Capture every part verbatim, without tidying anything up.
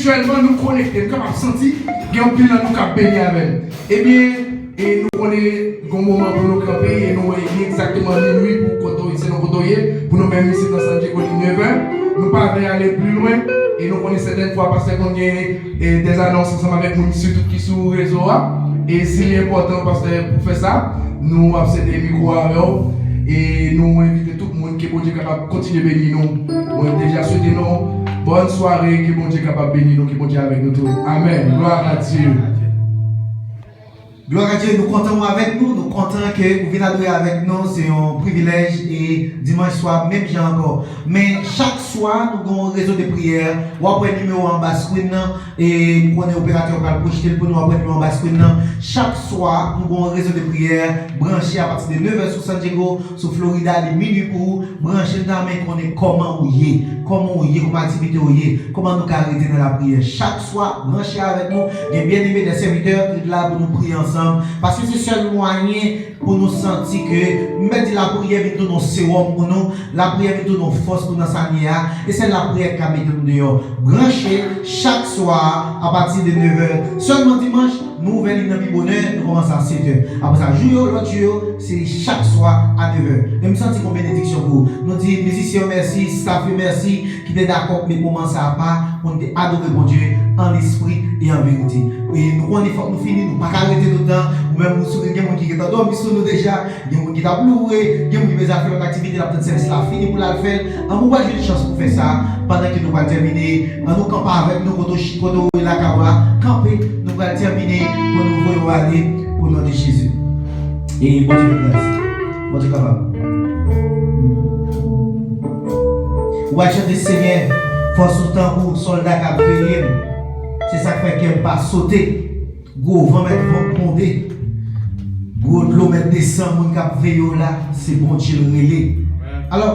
Aktyèlman, nou konekte, nou kapab santi gen anpil nan nou k ap beni avè n. Ebyen, e nou konnen gen yon moman pou nou kanpe, e nou wè li egzakteman minui pou kote w, selon kote w ye, pou nou menm isit nan San Diego, li nevè. Nou pa vle ale pli lwen, e nou konnen sètèn fwa pastè konn gen, e, dèzanons ansanm avèk moun, sitou ki sou rezo a. E si li enpòtan, pastè, pou fè sa, nou ap sede mikwo a avè w, e nou envite tout moun, ke Bondye kapab kontinye beni nou. Mwen deja swete nou bòn sware, ke Bondye kapab beni nou, ke Bondye avèk nou tou. Amèn. Glwa a Dye. Glwa a Dye, nou kontan w avèk nou, nou kontan ke ou vin adore avèk nou. Se yon privilèj e dimanch swa, menm jan ankò. Men chak swa, nou gen yon rezo de priyè. W ap wè nimewo a anba screen nan. E m konnen operatè yo pral pwojte l pou nou, w ap wè nimewo anba screen nan. Chak swa, nou gen yon rezo de priyè branche apati de nevè sou San Diego, sou Florida, li minui pou ou. Branche l nan men konnen kòman ou ye, kòman ou ye, kòman aktivite w ye, kòman nou ka rete nan lapriyè. Chak swa, branche avèk nou. Gen byeneme, dè sèvitè ki la pou nou priye ansanm. Paske se sèl mwayen pou nou santi ke, m mèt di, lapriyè vin tounen yon sewòm pou nou, lapriyè vin tounen yon fòs pou nou nan sa n ye a, e sèl lapriyè ki ka mete nou deyò. Branche chak swa apati de nevè. Sèlman dimanch, nou ouvè li nan pi bonè, nou kòmanse a sèt è. Apre sa, jou yo, lòt jou yo, se chak swa a nevè. E m santi gon benediksyon pou ou. Nou di mizisyen yo mèsi, staff yo mèsi, ki te dakò met moman sa apa pou n te adore Bondye an lespri e an verite. E nou konnen fòk nou fini, nou pa ka rete toutan. Ou menm, ou sou gen moun ki gentan dòmi sou nou deja, gen moun ki t ap loure, gen moun ki bezwen al fè lòt aktivite, l ap tann sèvis la fini pou l al fè l. Ann, ou pral jwenn chans pou fè sa pandan ke nou pral tèmine. Ann, nou kanpe avèk nou kote w chi-, kote w ye lakay ou a, kanpe, nou pral tèmine pou nou voye w ale o non de Jezi. E Bondye fè gras. Bondye kapab. Ou pral chante, Senyè, fòs ou tankou sòlda k ap veye m. Se sa k fè kè m pa sote. Gwo van mèt van gwonde. Gwo dlo mèt desann, moun k ap veye w la, se Bondye l rele. Alò,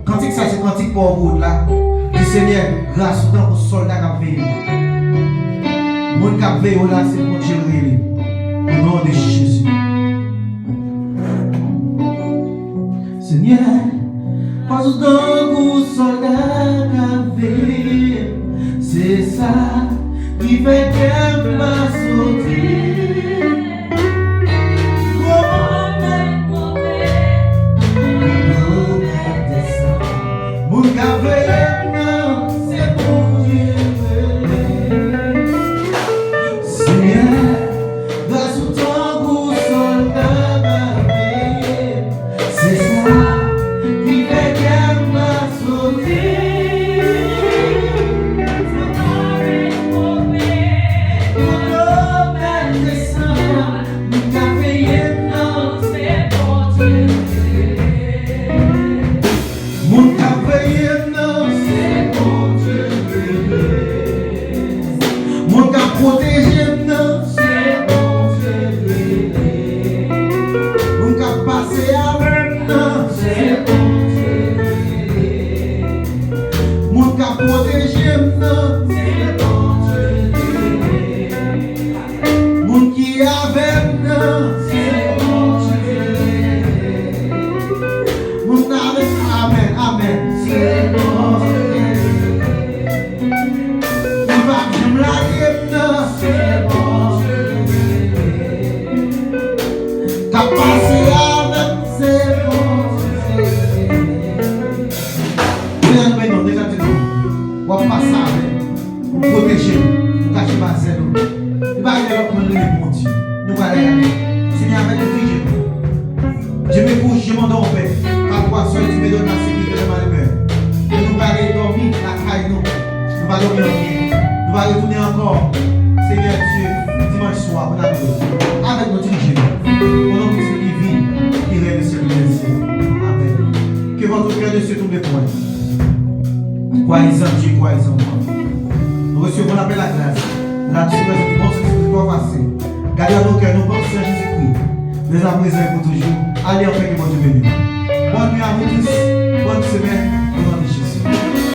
kantik sa se kantik pa w pou w la. Di, Senyè, gras ou tankou sòlda k ap veye m. Moun k ap veye w la, se Bondye l rele. O non de Jezi. Senyè, fòs ou tankou sòlda k ap veye m, se sa ki fè kè m pa sote. Gwo van mèt monte, gwo mèt desann. Moun k ap veye m nan, se Bondye rele. Senyè, gras ou tankou sòlda k ap veye m. Se sa ki fè kè m pa sote. Moun k ap veye m nan, se Bondye. Moun k ap veye m nan, se Bondye rele. Moun k ap pwoteje m nan, se Bondye rele. Moun k ap pase avè m nan, se Bondye rele. Moun k ap pwoteje m nan, se Bondye rele. Moun ki avè m nan, se Bondye. Moun nan avè m, amèn, amèn. Se Bondye. Li p ap janm lage m nan, se Bondye. K ap pase avè m, se Bondye. Deja nou beni w, deja di nou, w ap pase avè m. Ou pwoteje m, ou kache m a zèl ou. Li pa gen lòt moun rele Bondye. Nou pral gade. Senyè, avèk nou dirije nou. Je me couche, je m'endors en paix, car toi seul tu me donnes la sécurité de ma demeure. Lè nou prale dòmi lakay nou, nou pa dòmi anyen. Nou va retounen ankò, Senyè Dye, dimanch swa pou n adore w. Avèk nou, dirije nou. Au nom de celui qui vit, qui règne au siècle des siècles. Amen. Que votre cœur ne se trouble point. Croyez en Dieu, croyez en moi. Nous recevons l'appel à la grâce, la résurrection du bon Saint-Esprit, trois fois saint. Gardez dans nos cœurs nos pensées en Jésus-Christ, dès à présent et pour toujours. Allez en paix, que Dieu bénisse. Bonne nuit à vous tous. Bonne semaine.